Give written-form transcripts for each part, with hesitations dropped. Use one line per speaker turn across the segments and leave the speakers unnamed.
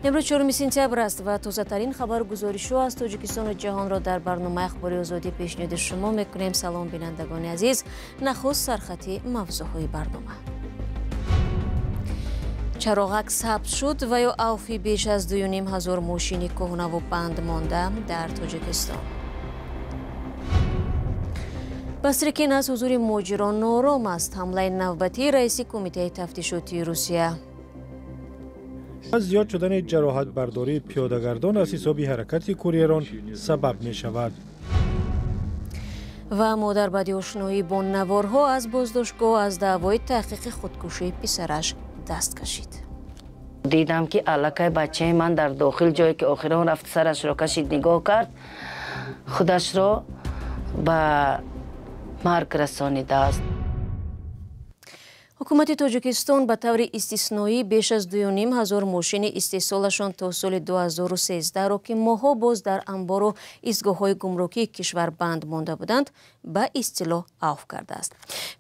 Имрӯз 4 сентябр аст ва тозатарин хабару гузоришҳо аз Тоҷикистону ҷаҳонро дар барномаи Ахбори Озодӣ пешниҳоди шумо мекунем. Салом, бинандагони азиз. Нахуст сархати мавзӯъҳои барнома. Чароғак сабз шуд ва ё авфи беш аз 2,5 ҳазор мошини кӯҳнаву банд монда дар Тоҷикистон. Бастрикин аз ҳузури муҳоҷирон ноором аст. Ҳамлаи навбатии раиси Кумитаи тафтишотии Русия.
Аз зиёд шудани ҷароҳатбардории пиёдагардон аз ҳисоби ҳаракати курьерон сабаб мешавад.
Ва модар баъди ошноӣ бо наворҳо аз боздоштгоҳ аз даъвои таҳқиқи худкушии писараш даст кашид.
Дидам, ки аллакай бачаи ман дар дохил, ҷое ки охирон рафт, сарашро кашид, нигоҳ кард, худашро ба марг расонидааст.
Ҳукумати Тоҷикистон ба таври истисноӣ беш аз 2,5 ҳазор мошини истеҳсолашон то соли 2013-ро, ки моҳҳо боз дар анбору истгоҳҳои гумрукии кишвар банд монда буданд, ба истилоҳ авф кардааст.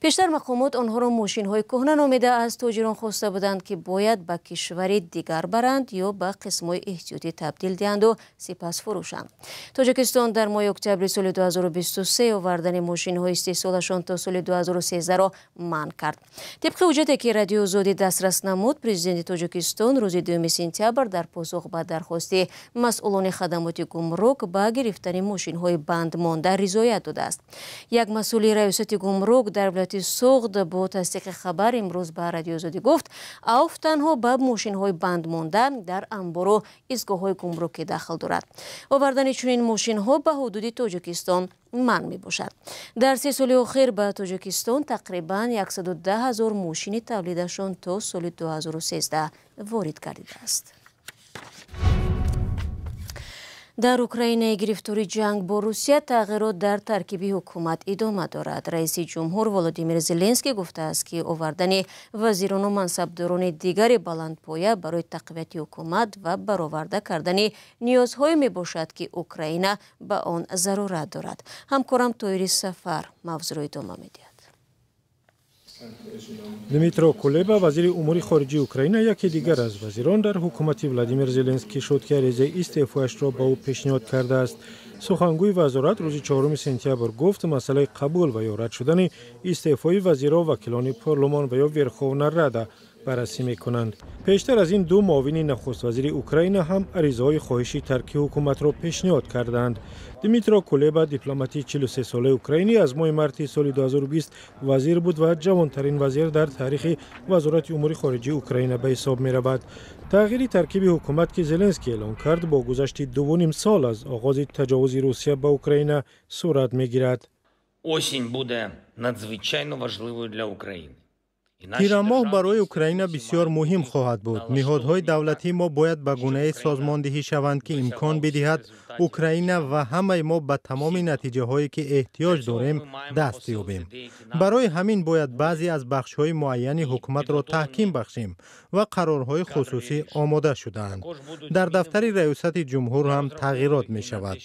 Пештар мақомот онҳоро мошинҳои кӯҳна номида, аз тоҷирон хоста буданд, ки бояд ба кишвари дигар баранд ё ба қисмҳои эҳтиётӣ табдил диҳанду сипас фурӯшанд. Тоҷикистон дар моҳи октябри соли 2023 овардани мошинҳои истеҳсолашон то соли 2013-ро манъ кард. Тибқи ҳуҷҷате, ки Радиои Озодӣ дастрас намуд, президенти Тоҷикистон рӯзи 2 сентябр дар посух ба дархости масъулони хадамоти гумрук ба гирифтани мошинҳои бандмонда ризоят додааст. Як масъули раёсати гумрук дар вилояти Суғд бо тасдиқи хабар имрӯз ба Радиои Озодӣ гуфт, авф танҳо ба мошинҳои бандмонда дар анбору истгоҳҳои гумрукӣ дахл дорад. Овардани чунин мошинҳо ба ҳудуди Тоҷикистон манъ мебошад. Дар 3 соли охир ба Тоҷикистон тақрибан 110 ҳазор мошини тавлидашон то соли 2013 ворид гардидааст. Дар Украинаи гирифтори ҷанг бо Русия тағйирот дар таркиби ҳукумат идома дорад. Раиси ҷумҳур Володимир Зеленский гуфтааст, ки овардани вазирону мансабдорони дигари баландпоя барои тақвияти ҳукумат ва бароварда кардани ниёзҳое мебошад, ки Украина ба он зарурат дорад. Ҳамкорам Тоири Сафар мавзӯъро идома медиҳад.
Дмитро Кулеба, вазири умури хориҷии Украина, яке дигар аз вазирон дар ҳукумати Владимир Зеленский шуд, ки аризаи истеъфояшро ба ӯ пешниҳод кардааст. Сухангӯи вазорат рӯзи 4 сентябр гуфт, масъалаи қабул ва ё рад шудани истеъфои вазирро вакилони парлумон ва ё Верховна Рада баррасӣ мекунанд. Пештар аз ин ду муовини нахуствазири Украина ҳам аризаҳои хоҳиши тарки ҳукуматро пешниҳод карданд. Дмитро Кулеба, дипломати 43-солаи украинӣ, аз моҳи марти соли 2020 вазир буд ва ҷавонтарин вазир дар таърихи Вазорати умури хориҷии Украина ба ҳисоб меравад. Тағйири таркиби ҳукумат, ки Зеленский эълон кард, бо гузашти 2,5 сол аз оғози таҷовузи Русия ба Украина сурат мегирад.
Осінь буде надзвичайно важливою для України.
Тирамоҳ барои Украина бисёр муҳим хоҳад буд. Ниҳодҳои давлатии мо бояд ба гунае созмондиҳӣ шаванд, ки имкон бидиҳад Украина ва ҳамаи мо ба тамоми натиҷаҳое, ки эҳтиёҷ дорем, даст ёбем. Барои ҳамин бояд баъзе аз бахшҳои муайяни ҳукуматро таҳким бахшем ва қарорҳои хусусӣ омода шудаанд. Дар дафтари раёсати ҷумҳур ҳам тағйирот мешавад.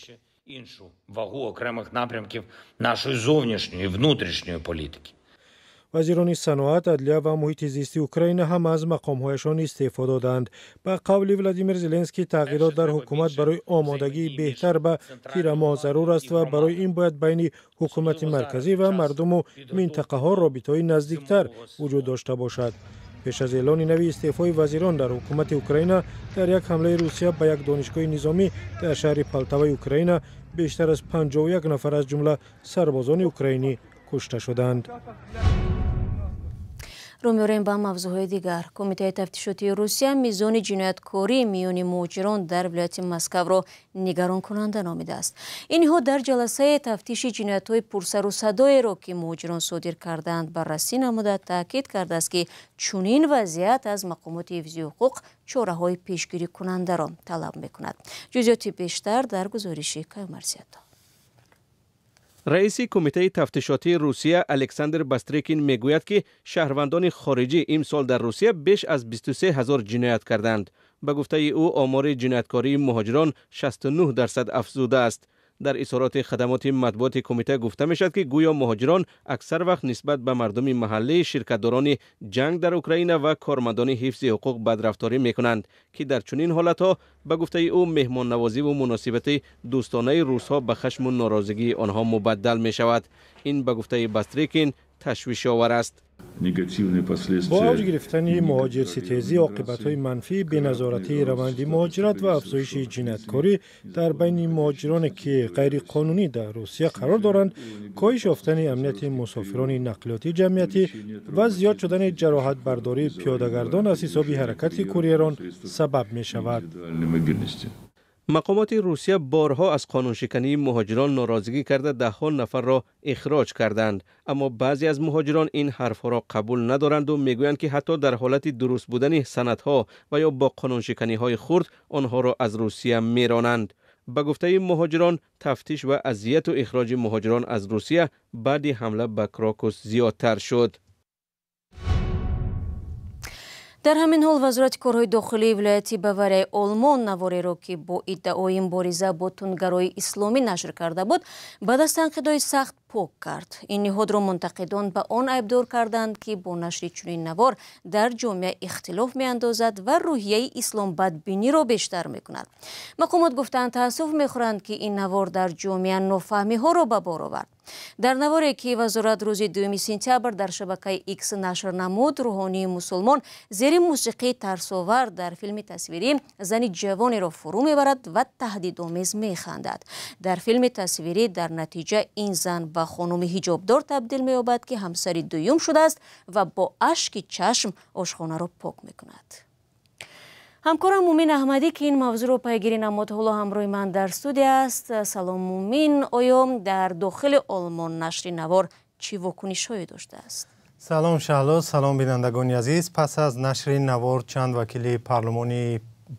Іншу вагу окремих напрямків нашої зовнішньої і внутрішньої політики.
Вазирони саноат, адлия ва муҳити зисти Украина ҳам аз мақомҳояшон истеъфо доданд. Ба қавли Владимир Зеленский, тағйирот дар ҳукумат барои омодагии беҳтар ба тирамоҳ зарур аст ва барои ин бояд байни ҳукумати марказӣ ва мардуму минтақаҳо робитаҳои наздиктар вуҷуд дошта бошад. Пеш аз эълони нави истеъфои вазирон дар ҳукумати Украина, дар як ҳамлаи Русия ба як донишгоҳи низомӣ дар шаҳри Полтаваи Украина бештар аз 51 нафар, аз ҷумла сарбозони украинӣ, кушта шуданд.
Рӯ меорем ба мавзӯъҳои дигар. Кумитаи тафтишотии Русия мизони ҷинояткорӣ миёни муҳоҷирон дар вилояти Москавро нигаронкунанда номидааст. Ин ниҳод дар ҷаласаи тафтиши ҷиноятҳои пурсару садоеро, ки муҳоҷирон содир кардаанд, баррасӣ намуда, таъкид кардааст, ки чунин вазъият аз мақомоти ҳифзи ҳуқуқ чораҳои пешгирикунандаро талаб мекунад. Ҷузъиёти бештар дар гузориши Каюмарсиято.
Раиси Кумитаи тафтишотии Русия Александр Бастрикин мегӯяд, ки шаҳрвандони хориҷӣ имсол дар Русия беш аз 23 ҳазор ҷиноят карданд. Ба гуфтаи ӯ, омори ҷинояткории муҳоҷирон 69% афзудааст. Дар изҳороти хадамоти матбуоти кумита гуфта мешавад, ки гӯё муҳоҷирон аксар вақт нисбат ба мардуми маҳаллӣ, ширкатдорони ҷанг дар Украина ва кормандони ҳифзи ҳуқуқ бадрафторӣ мекунанд, ки дар чунин ҳолатҳо, ба гуфтаи ӯ, меҳмоннавозиву муносибати дӯстонаи русҳо ба хашму норозигии онҳо мубаддал мешавад. Ин, ба гуфтаи Бастрикин, ташвишовар аст.
Бо авҷ гирифтани муҳоҷирситезӣ, оқибатҳои манфии беназоратии раванди муҳоҷират ва афзоиши ҷинояткорӣ дар байни муҳоҷироне, ки ғайриқонунӣ дар Русия қарор доранд, коҳиш ёфтани амнияти мусофирони нақлиёти ҷамъиятӣ ва зиёд шудани ҷароҳатбардории пиёдагардон аз ҳисоби ҳаракати курьерон сабаб мешавад.
Мақомоти Русия борҳо аз қонуншикании муҳоҷирон норозигӣ карда, даҳҳо нафарро ихроҷ карданд. Аммо баъзе аз муҳоҷирон ин ҳарфҳоро қабул надоранду мегӯянд, ки ҳатто дар ҳолати дуруст будани санадҳо ва ё бо қонуншиканиҳои хурд онҳоро аз Русия меронанд. Ба гуфтаи муҳоҷирон, тафтиш ва азияту ихроҷи муҳоҷирон аз Русия баъди ҳамла ба Крокус зиёдтар шуд.
Дар ҳамин ҳол, Вазорати корҳои дохилии вилояти Баварияи Олмон навореро, ки бо иддаои мубориза бо тундгарои исломӣ нашр карда буд, баъд аз танқидҳои сахт пок кард. Ин ниҳодро мунтақидон ба он айбдор карданд, ки бо нашри чунин навор дар ҷомеа ихтилоф меандозад ва рӯҳияи исломбадбиниро бештар мекунад. Мақомот гуфтанд, таассуф мехӯранд, ки ин навор дар ҷомеа нофаҳмиҳоро ба бор овард. Дар наворе, ки вазорат рӯзи 2 сентябр дар шабакаи Икс нашр намуд, рӯҳонии мусулмон зери мусиқии тарсовар дар филми тасвирӣ зани ҷавонеро фурӯ мебарад ва таҳдидомез механдад. Дар филми тасвирӣ дар натиҷа ин зан ба хонуми ҳиҷобдор табдил меёбад, ки ҳамсари дуюм шудааст ва бо ашки чашм ошхонаро пок мекунад. Ҳамкорам Мумин Аҳмадӣ, ки ин мавзӯъро пайгирӣ намуд, ҳоло ҳамроҳи ман дар студия аст. Салом, Мумин. Оё дар дохили Олмон нашри навор чӣ вокунишҳое доштааст?
Салом, Шаҳло, салом, бинандагони азиз. Пас аз нашри навор чанд вакили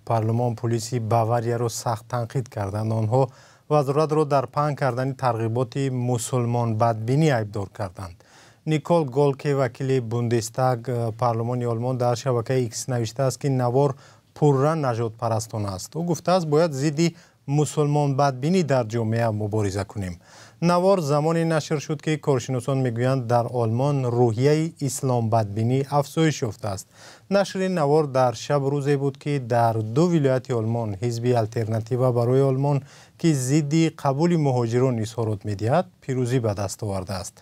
парлумон полиси Баварияро сахт танқид карданд. Онҳо вазоратро дар паҳн кардани тарғиботи мусулмонбадбинӣ айбдор карданд. Никол Голке, вакили Бундестаг, парлумони Олмон, дар шабакаи Икс навиштааст, ки навор пурра нажодпарастона аст. Ӯ гуфтааст, бояд зидди мусулмонбадбинӣ дар ҷомеа мубориза кунем. Навор замоне нашр шуд, ки коршиносон мегӯянд, дар Олмон рӯҳияи исломбадбинӣ афзоиш ёфтааст. Нашри навор дар шаб рӯзе буд, ки дар ду вилояти Олмон ҳизби Алтернатива барои Олмон, ки зидди қабули муҳоҷирон изҳорот медиҳад, пирӯзӣ ба даст овардааст.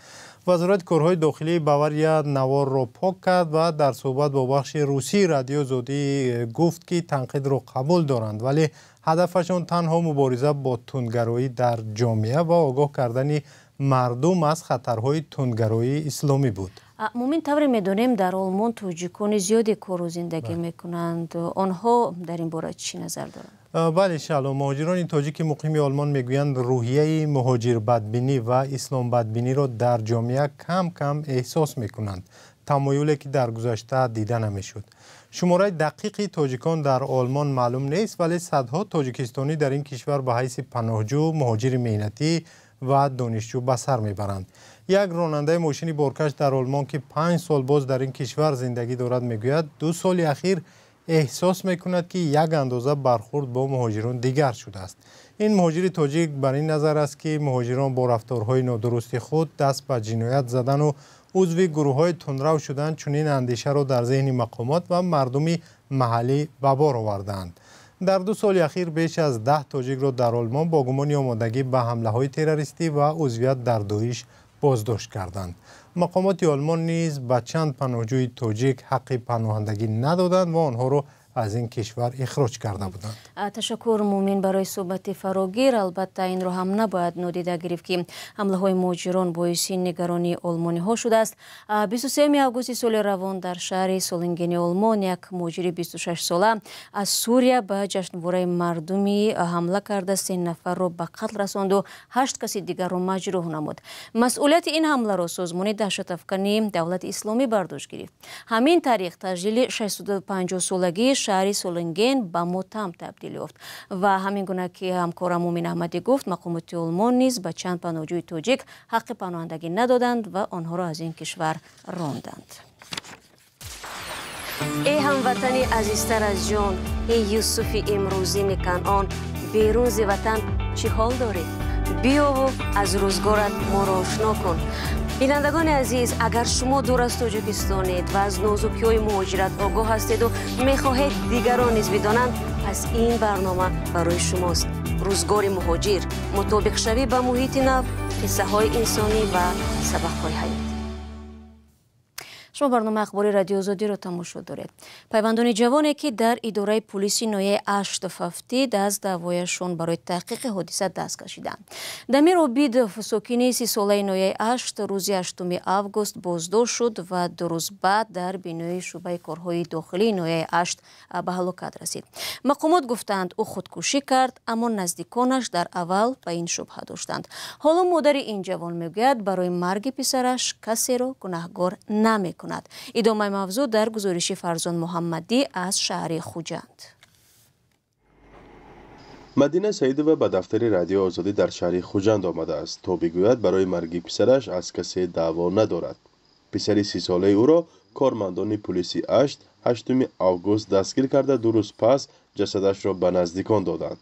Вазорати корҳои дохилии Бавария наворро пок кард ва дар суҳбат бо бахши русии Радиои Озодӣ гуфт, ки танқидро қабул доранд, вале ҳадафашон танҳо мубориза бо тундгароӣ дар ҷомеа ва огоҳ кардани мардум аз хатарҳои тундгароии исломӣ буд.
Мумин, тавре медонем, дар Олмон тоҷикони зиёде кору зиндагӣ мекунанд. Онҳо дар ин бора чӣ назар доранд?
Бале, Шаҳло, муҳоҷирони тоҷики муқими Олмон мегӯянд, рӯҳияи муҳоҷирбадбинӣ ва исломбадбиниро дар ҷомеа кам кам эҳсос мекунанд, тамоюле ки дар гузашта дида намешуд. Шумораи дақиқи тоҷикон дар Олмон маълум нест, вале садҳо тоҷикистонӣ дар ин кишвар ба ҳайси паноҳҷӯ, муҳоҷири меҳнатӣ ва донишҷӯ ба сар мебаранд. Як ронандаи мошини боркаш дар Олмон, ки 5 сол боз дар ин кишвар зиндагӣ дорад, мегӯяд, 2 соли ахир эҳсос мекунад, ки як андоза бархурд бо муҳоҷирон дигар шудааст. Ин муҳоҷири тоҷик бар ин назар аст, ки муҳоҷирон бо рафторҳои нодурусти худ даст ба ҷиноят задану узви гурӯҳҳои тундрав шудан чунин андешаро дар зеҳни мақомот ва мардуми маҳаллӣ ба бор овардаанд. Дар 2 соли ахир беш аз 10 тоҷикро дар Олмон бо гумони омодагӣ ба ҳамлаҳои террористӣ ва узвият дар Доиш боздошт карданд. Мақомоти Олмон низ ба чанд паноҳҷӯи тоҷик ҳаққи паноҳандагӣ надоданд ва онҳоро аз ин кишвар ихроҷ карда буданд.
Ташаккур, Мумин, барои суҳбати фарогир. Албатта, инро ҳам набояд нодида гирифт, ки ҳамлаҳои муҳоҷирон боиси нигаронии олмониҳо шудааст. 23 августи соли равон дар шаҳри Солингени Олмон як муҳоҷири 26сола аз Сурия ба ҷашнвораи мардумӣ ҳамла карда, 3 нафарро ба қатл расонду 8 каси дигарро маҷрӯҳ намуд. Масъулияти ин ҳамларо созмони даҳшатафкани Давлати Исломӣ бардошт гирифт. Ҳамин тариқ таҷлили 650солагии шаҳри Солинген ба мотам табдил ёфт ва ҳамин гуна ки ҳамкорам Мумин Аҳмадӣ гуфт, мақомоти Олмон низ ба чанд паноҳҷӯи тоҷик ҳаққи паноҳандагӣ надоданд ва онҳоро аз ин кишвар ронданд. Эй ҳамватани азизтар аз ҷон, эй Юсуфи имрӯзини Канъон, берун зи ватан чӣ ҳол дорӣ? Биёву аз рӯзгорат моро ошно кун. Бинандагони азиз, агар шумо дур аз Тоҷикистонед ва аз нозукиҳои муҳоҷират огоҳ ҳастеду мехоҳед дигарон низ бидонанд, пас ин барнома барои шумост. Рӯзгори муҳоҷир, мутобиқшавӣ ба муҳити нав, қиссаҳои инсонӣ ва сабақҳои ҳаёт. Шумо барномаи Ахбори Радиои Озодиро тамошо доред. Пайвандони ҷавоне, ки дар идораи пулиси ноҳияи Ашт фавтид, аз даъвояшон барои таҳқиқи ҳодиса даст кашиданд. Дамир Обидов, сокини 30-солаи ноҳияи Ашт, рӯзи 8 август боздошт шуд ва 2 рӯз баъд дар бинои шӯъбаи корҳои дохилии ноҳияи Ашт ба ҳалокат расид. Мақомот гуфтанд, ӯ худкушӣ кард, аммо наздиконаш дар аввал ба ин шубҳа доштанд. Ҳоло модари ин ҷавон мегӯяд, барои марги писараш касеро гунаҳгор намекунад. Идомаи мавзӯъ дар гузориши Фарзон Муҳаммадӣ аз шаҳри Хуҷанд.
Мадина Саидова ба дафтари Радиои Озодӣ дар шаҳри Хуҷанд омадааст, то бигӯяд барои марги писараш аз касе даъво надорад. Писари 30-солаи ӯро кормандони пулиси Ашт 8 август дастгир карда, 2 рӯз пас ҷасадашро ба наздикон доданд.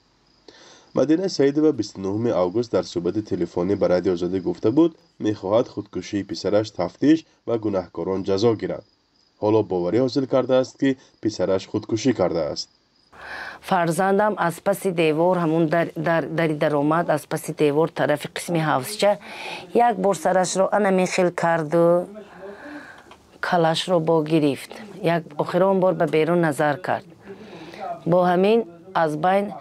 Мадина Саидова 29 август дар суҳбати телефонӣ ба Радиои Озодӣ гуфта буд, мехоҳад худкушии писараш тафтиш ва гунаҳкорон ҷазо гиранд. Ҳоло боварӣ ҳосил кардааст, ки писараш худкушӣ кардааст.
Фарзандам аз паси девор, ҳамун дари даромад, аз паси девор тарафи қисми ҳавзча як бор сарашро ана хел карду калашро бо гирифт. Як охирон бор ба берун назар кард. Бо ҳамин аз байн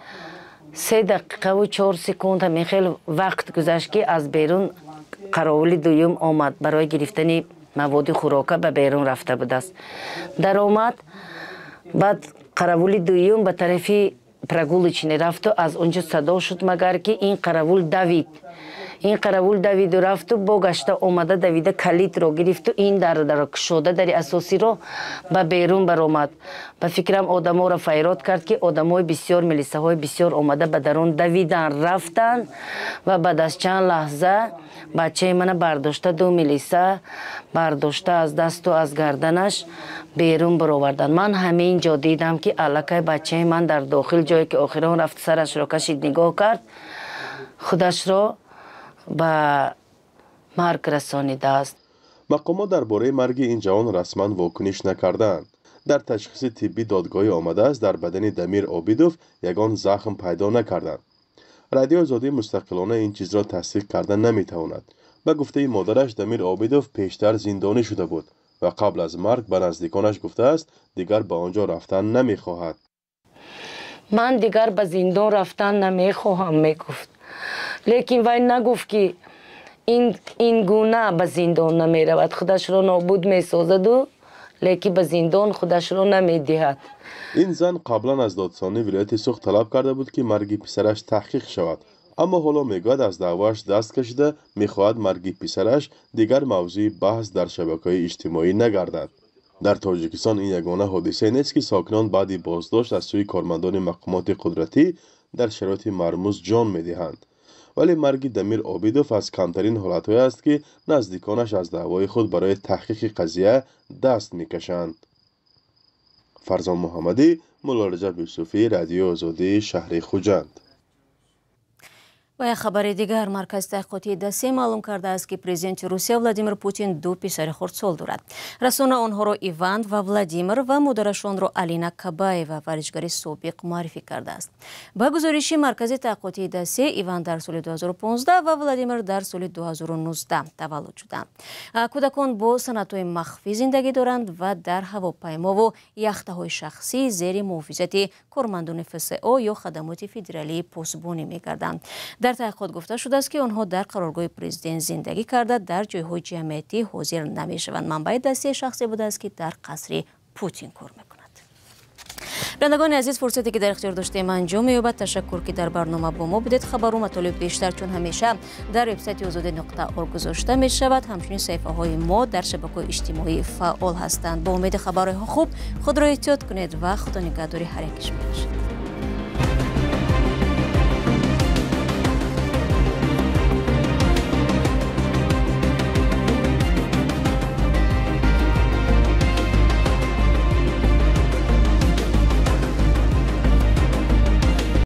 3 дақиқаву 4 секунд ҳамин хел вақт гузашт, ки аз берун қаровули дуюм омад, барои гирифтани маводи хӯрока ба берун рафта будааст. Даромад, баъд қаравули дуюм ба тарафи прогулочный рафту аз онҷо садо шуд, магар ки ин қаравул давид. Ин қаравул давиду рафту бо гашта омада, давида калитро гирифту ин дар кушода дари асосиро ба берун баромад. Ба фикрам, одаморо файрод кард, ки одамои бисёр, милисаҳои бисёр омада ба дарун давидан рафтанд ва баъд аз чанд лаҳза бачаи мана бардошта, ду милиса бардошта аз дасту аз гарданаш берун бароварданд. Ман ҳамин ҷо дидам, ки аллакай бачаи ман дар дохил, ҷое ки охирон рафт, сарашро кашид, нигоҳ кард, худашро ба марг расонидааст.
Мақомот дар бораи марги ин ҷавон расман вокуниш накардаанд. Дар ташхиси тиббӣ додгоҳӣ омадааст, дар бадани Дамир Обидов ягон захм пайдо накарданд. Радиои Озодӣ мустақилона ин чизро тасдиқ карда наметавонад. Ба гуфтаи модараш, Дамир Обидов пештар зиндонӣ шуда буд ва қабл аз марг ба наздиконаш гуфтааст, дигар ба он ҷо рафтан намехоҳад.
Ман дигар ба зиндон рафтан намехоҳам, мегуфт. Лекин вай нагуфт, ки ин гуна ба зиндон намеравад, худашро нобуд месозаду, лекин ба зиндон худашро намедиҳад.
Ин зан қаблан аз додсонии вилояти Суғд талаб карда буд, ки марги писараш таҳқиқ шавад, аммо ҳоло мегӯяд, аз даъвоаш даст кашида, мехоҳад марги писараш дигар мавзӯи баҳс дар шабакаҳои иҷтимоӣ нагардад. Дар Тоҷикистон ин ягона ҳодисае нест, ки сокинон баъди боздошт аз сӯи кормандони мақомоти қудратӣ дар шароити мармуз ҷон медиҳанд. Вале марги Дамир Обидов аз камтарин ҳолатҳое аст, ки наздиконаш аз даъвои худ барои таҳқиқи қазия даст мекашанд. Фарзон Муҳаммадӣ, Муллораҷаб Юсуфӣ, Радиои Озодӣ, шаҳри Хуҷанд.
Ва як хабари дигар. Маркази таҳқиқотии Дассе маълум кардааст, ки президенти Русия Владимир Путин ду писари хурдсол дорад. Расона онҳоро Иван ва Владимир ва модарашонро Алина Кабаева, варзишгари собиқ, муаррифӣ кардааст. Ба гузориши Маркази таҳқиқотии Дассе, Иван дар соли 2015 ва Владимир дар соли 2019 таваллуд шуданд. Кӯдакон бо санадҳои махфӣ зиндагӣ доранд ва дар ҳавопаймову яхтаҳои шахсӣ зери муҳофизати кормандони ФСО ё Хадамоти федералии посбонӣ мекарданд. Дар таҳқиқот гуфта шудааст, ки онҳо дар қароргоҳи президент зиндагӣ карда, дар ҷойҳои ҷамъиятӣ ҳозир намешаванд. Манбаи Дассе шахсе будааст, ки дар қасри Путин кор мекунад. Бинандагони азиз, фурсате ки дар ихтиёр доштем анҷом меёбад. Ташаккур, ки дар барнома бо мо будед. Хабару матолиб бештар, чун ҳамеша, дар вебсайти озодӣ.орг гузошта мешавад. Ҳамчунин саҳифаҳои мо дар шабакаҳои иҷтимоӣ фаъол ҳастанд. Бо умеди хабарҳои хуб, худро эҳтиёт кунед ва Худо нигаҳдори ҳар яки шумо бошад.